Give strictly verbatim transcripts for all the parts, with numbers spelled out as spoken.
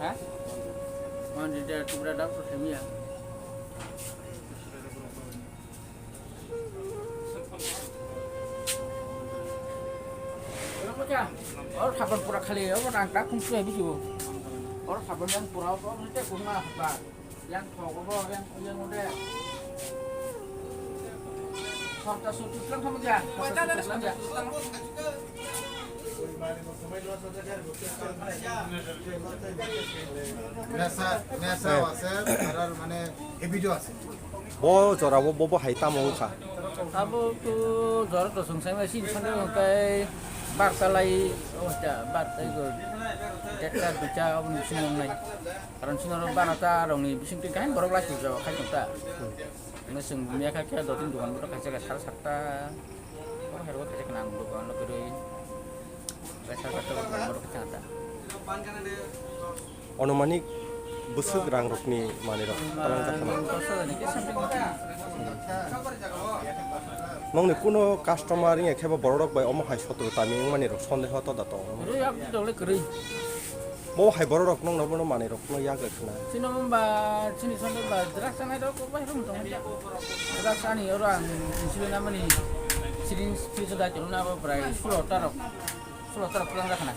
Ha? Mon di da tubra da ko semiya. Oro kota, oro sabon pura khali, oro nang tak kung suai bisi bo. Oro sabon yang pura, oro nete kung na hapa. Yang thok bo, yang, yang ude. Sorta sutu tlang kamu ya, sorta sutu tlang ya. Mesa, mesa Eh. Waser, arar mane heavy do ase. Bo jora bo, bo, bo hai tamo wngkha. Abo to jora to sung sai ma sin sande kai bar salai, oh, ta bar tai go. Dekta ducha abo ni sung nai. Karon sino ro bana ta rong ni bising twi kain borok lai sujak khai ta. Ngasing mia kha khe do tin dukan bo kaisa ka sal sakta. Oro hai ro kaisa ka nang dukan lo kwrwi. Kaisa ka to borok kaisa ta. Onumanik bwswk rang rokni manwi rok talang jakha na? Dos hajar ni khe something. Nongni kuno customer wngya khe bo borok rok bai omo hai sotro tami wngmani rok sondeho to da tongo? Kwrwi, aboni dole kwrwi. Bo hai borok rok nongno bono manwi rok no yak rwkha na? Chini omo ba, chini sonde ba drugs chanai rok bai rum tongo. Drugs ani oro ang insulin amani syringe piso dai tongna abo prai sulo ta rok. Sulo ta rok pulang rakhana.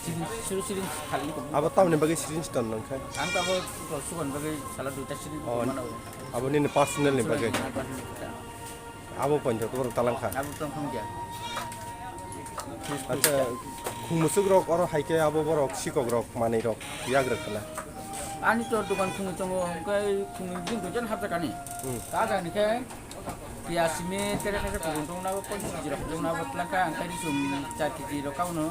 Syringe, syringe, syringe khali ko. Abo tamni bagwi syringe ton nang khe? Ang abo to sugon bagwi sala duita syringe Oh, mano. Abo nini personal ni bagwi? Personal ni bagwi. Abo pointer borok talang kha. Abo tong thong ya. Acha, khung musuk rok oro hai khe abo borok sikok rok manwi rok yak rwkha na. Ani to dukan khung tongo, hwnkhe khung din duijan hapjakani. Hmm. Ka jani khe piyaj simi tere khe khung tong na, ponchas kg rok tong na, bo tlaka ang khe risum char kg rok kauno.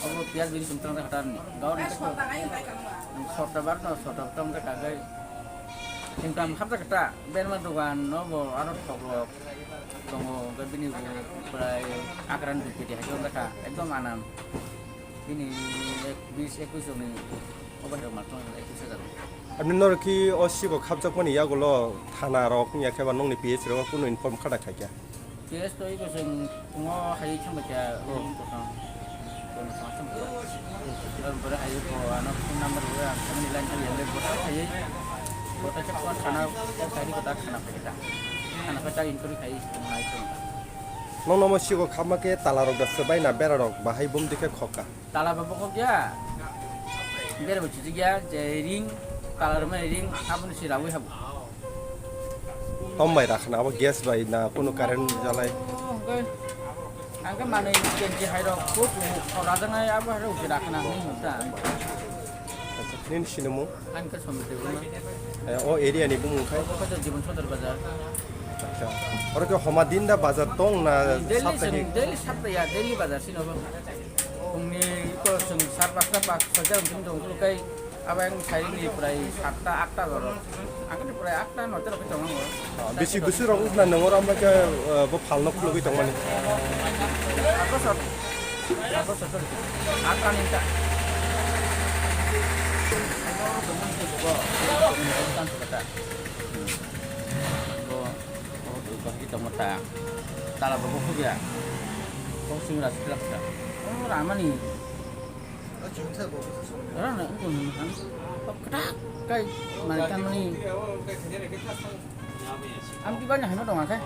Abo piyaj bini sum tong kha tarni. Gaon ni khe sorta bar no, sorta tong kha kai. Income hapjak ta, berma dugan no bo aro thok rok. Tongo, hwnkhe bini bo prai akran dui peti hai wngkha, ekdom anam. Bini ek, bis, ekwis rokni obo hai rok malkhung ekwis hajar. Aboni norok ki o siko khapjakmani yagulo thana rok wngya khe ba nongni P S rok kunu inform kha da khaikha? P S to iko chwng tongo hai thangbai kha, Hmm. Bosong. Bosong thangbai kha. Bosong hai ko ano phone number rwya, phone ni line thangya, bosong hai. Bota chak kon thana, ko sai ko ta thana phaikha. Thana phaikha inquiry khai, nai ko. Nong nomo siko khapma khe tala rok da swbai na bera rok bahai bum dikhe khokha. Tala ba bokhok ya. Bera bo chuchik ya, je ring, tala rok mani ring, habun si rawi habu. Tom bai rakhna abo gas bai na kunu current jalai. Oh, hwnkhe. Ang khe manwi kenji hai rok, ko ko khora jangai abo hai rok si rakhna hwnwi hwnta. Nini sinimung? Ang khe Somit Debbarma. Eh, o area ni bumung khai? Obo khe Jibon Sodor Bazar. Acha. Oro khe homa din da bazar tong na Daily saptahik? Sin, daily saptahik, ya, daily bazar sino bo. Phungni ko chwng sar pasta pas soita wngkhe tong khuluk khai, abo ang sai ni prai satta atta joro. Ang ni prai atta noita rok tong ang. Ah, bisi bwswk rok wngkha na nang oro, amtwi khe, eh, bo phalno khulugwi tongmani? Aat bosor. Aat bosor choli. Atta ni ta. Bo, bo, bo, bo, tongma ta. Tala bo, bo, khubya. Kok sing ras, ras, ras. Oh, ramani. Rana, ito naman. Pagkatak kay, manitan mani. Ang di ba na hino dong, kay?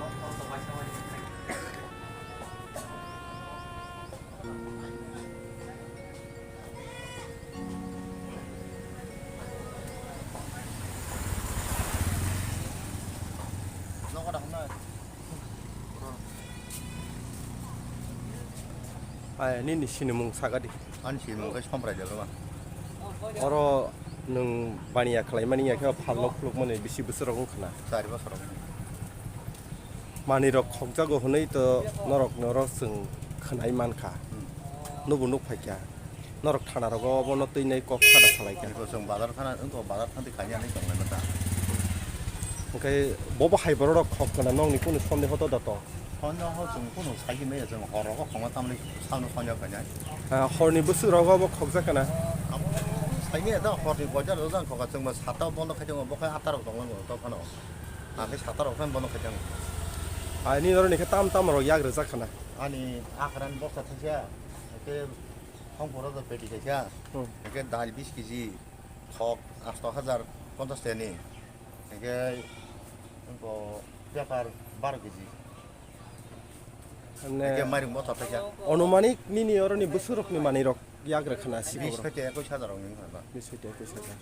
Ai, nini sinimung sagadi. Ani sinimung khe Somprai Debbarma. Oro nwng baniya khlaimani ya khe phalno khulukmani bisi bwswk rok wngkha na? Chari bosor rok. Manwi rok khokjago hwnwi to norok, norok chwng khwnai mankha. Hmm. Nubo nuk phaikha. Norok thana rogo obono twi nai kok sada salaikha. Iko chwng bazar thana, wngkha bazar thangdi khaina hinwi tonglaimata. Hwnkhe bobo hai borok rok khok kana nokni kunu sondeho to da tong? Sondeho chwng kunu saimanya, chwng hor rogo khokma tamni sano sondeho khainai. Ah, horni bwswk rogo bo khokjak kana? Amo saimanya da horni boijar rojak khokha chwngbo sata bondo khai tongo, bo khai atta rok tonglaimano to phano. Ang khe sata rok phano bondo khai tongo. Ani noroni khe tam tam rok yak rwjak khana? Ani akran boksa thangsa, khe Hongkhoro do peti kaisa, hmm, hingke dal bis kg, thok asto hajar ponchas teni, hingke bo bepar baro kg. Hingke mairum bo thok kaisa. Anumanik nini oroni bwswrokni manwirok yagra khana si. Bis pete ekwis hajar rok ni hwnba. Bis pete ekwis hajar.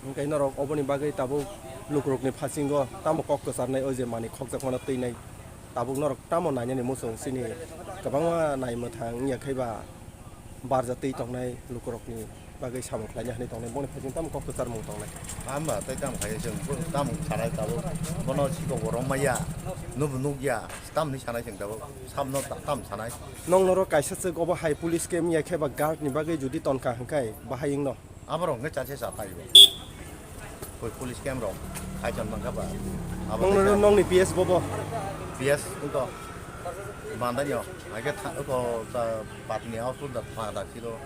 Hingke norok oboni bagwi tabuk lukurokni phasingo tamo kok kwcharnai, o je manwi khokjakmano twinai, tabuk norok tamo nainani muchung chini kwbangma nai mwthang wngya khe ba barja twi tongnai lukurokni bagwi samung khlaina hinwi tongnai, boni phaising tamo kok kwcharmung tongnai. Hamba tei tamo khai chwng tamo sanai tabuk, bono sikok bo romya, nukbo nukya, tamni sanai chwng tabuk, samno ta-, tam sanai. Nong norok kaisa chwk obo hai police camp ya khe ba guard ni bagwi jodi tonka hwnkhe bahai wngno. Aborok hwnkhe chaise cha taibo. Koi police camp rok khai chon mankha ba. Abo nong kaisa nongni P S bobo. P S wngto. Bandai yo. Age tha ko ta patni house da tha da kilo.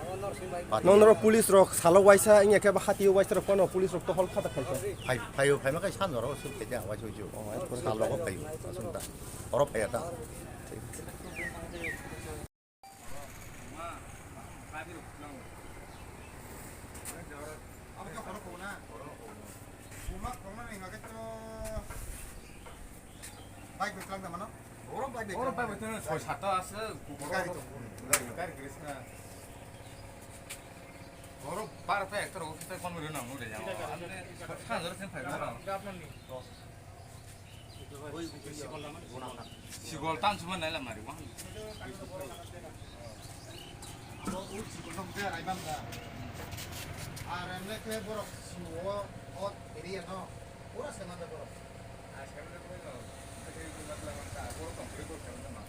Nong norok police rok salo waisa wngya khe ba hatio waisa rok phano police rok to hol khata khai. Phai phaio phaima kai san norok suk khai ja waisa waisa. Salo ko phaio. Asung ta. Oro phaiya ta. Bike bo tlang da mano? Oro bike oro bike tlang, soi satta ase, gari to, gari, gari gres na. Oro bar ta ekta rogo kita kon mero nang nure jang. Sanjor sin phai mero. Sigol tan suma naila mari wa. Abo ul sigol no mte raiban da. Ar emne ke borok siwo o area no pura se manda borok. Ai se manda borok no. Borok tong kiri borok se manda ma.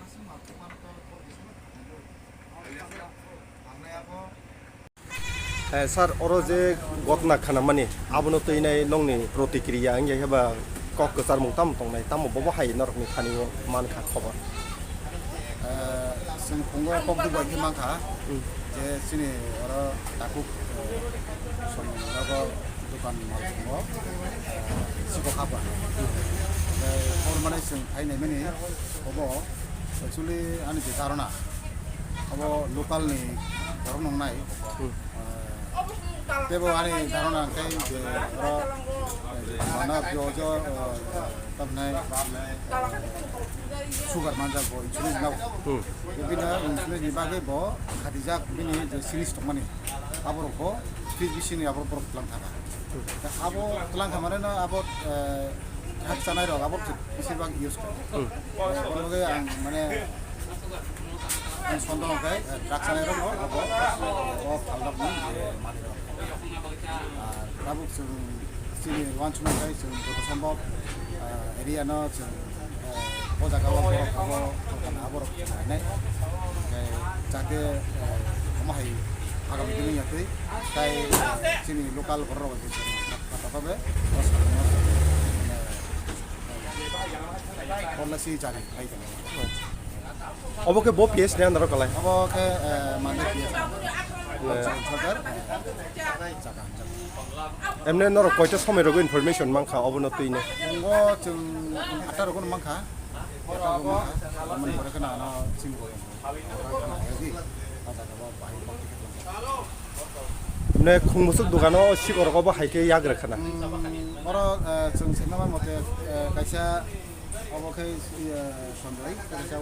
Asal ma kumar to borok se manda. Ang na abo Eh, sir, oro je gotna khanamani, abono twinai nongni protikriya wngya khe ba kok kwcharmung tamo tongnai, tamo bobo hai norokni thani o mankha khobor? Eh, chwng phungo kok dugbai khe mankha, hmm, je chini oro takhuk, eh, somni nogo dokan malsongo, eh, sikok hapha. Eh, hor mane chwng phai naimani obo actually ani je dharona, obo local ni borok nongnai. Hmm. Tebo ani dharona hwnkhe je oro, eh, mana jojo, eh, tamnai, eh, sugar manjak bo insulin nao. Hmm. Bini insulin ni bagwi bo khatijak bini je series tongmani. Aborok bo fridge bisingni aborok borok twlang thaka. Hmm. Abo twlang khamane no abo, eh, Drugs chanai rok abo besir bak use kha. Hmm. Bono bagwi ang mane ang sondong khe, eh, drugs chanai rok no abo, o phalrok ni je manwi rok. Ah, tabuk chwng chini uansukma khe chwng joto sombhob, ah, area no chwng, eh, o jaga o borok abo, abo rok nainai. Khe jate, eh, omo hai agami dini yatwi tai chini local borok rok bai khe chwng kha, kha, kha, kha, kha, Obo khe bo P S ni under o kalai? Obo khe, eh, mande P S. Eh. Sorkar, eh, jaga, jaga. Emne norok koita somoi rogo information mankha obono twino? Ngo chwng atta rogo mankha. Atta rogo mankha. Mani pore kheno ano chini bo. Oro khana hedi. Atta rogo bahai bak. Mane khung musuk dogano sikorok obo hai khe yagra khana. Hmm, oro, eh, chwng saimama mote, eh, kaisa obo khe, eh, Sanjoy, kaisa o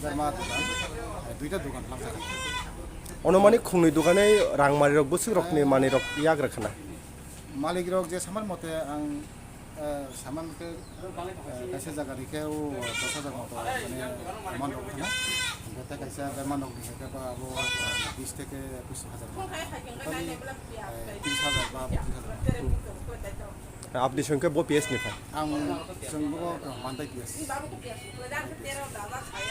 Berma dogan, eh, duita dogan lamjak. Onumani khungni dogani rang manwirok bwswkrokni manwirok yagra khana. Malikrok je samar mote ang Eh, saman khe, eh, kaisa jaga rikhe o dos hajar moto, mane, man rok khana. Hingke tei kaisa berman rok ni hingke ba abo, eh, bis theke ekus hajar moto. Tei, eh, tris hajar ba pochin hajar moto. Apni songkhe bo P S ni phai? Ang chwng bo mantai P S.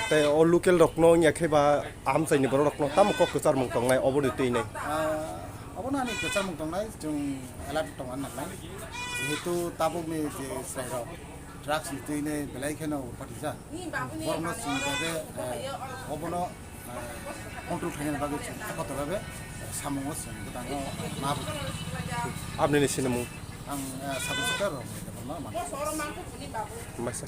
Tei o local rokno wngya khe ba amchaini borok rokno tamo kok kwcharmung tongnai oboni twi nai? Ah, obono ani kwcharmung tongnai, chwng alert tongna nangnai. Jehetu tabukni je chwrairok drugs ni twi nai belai kheno patijak. Borokno chwng bebe, eh, obono, eh, control khaina bagwi chwng ekotro bebe, eh, samungo chwng bwtangno ma bwtang. Abnini sinimung? Ang, eh, sub inspector rok. Masa.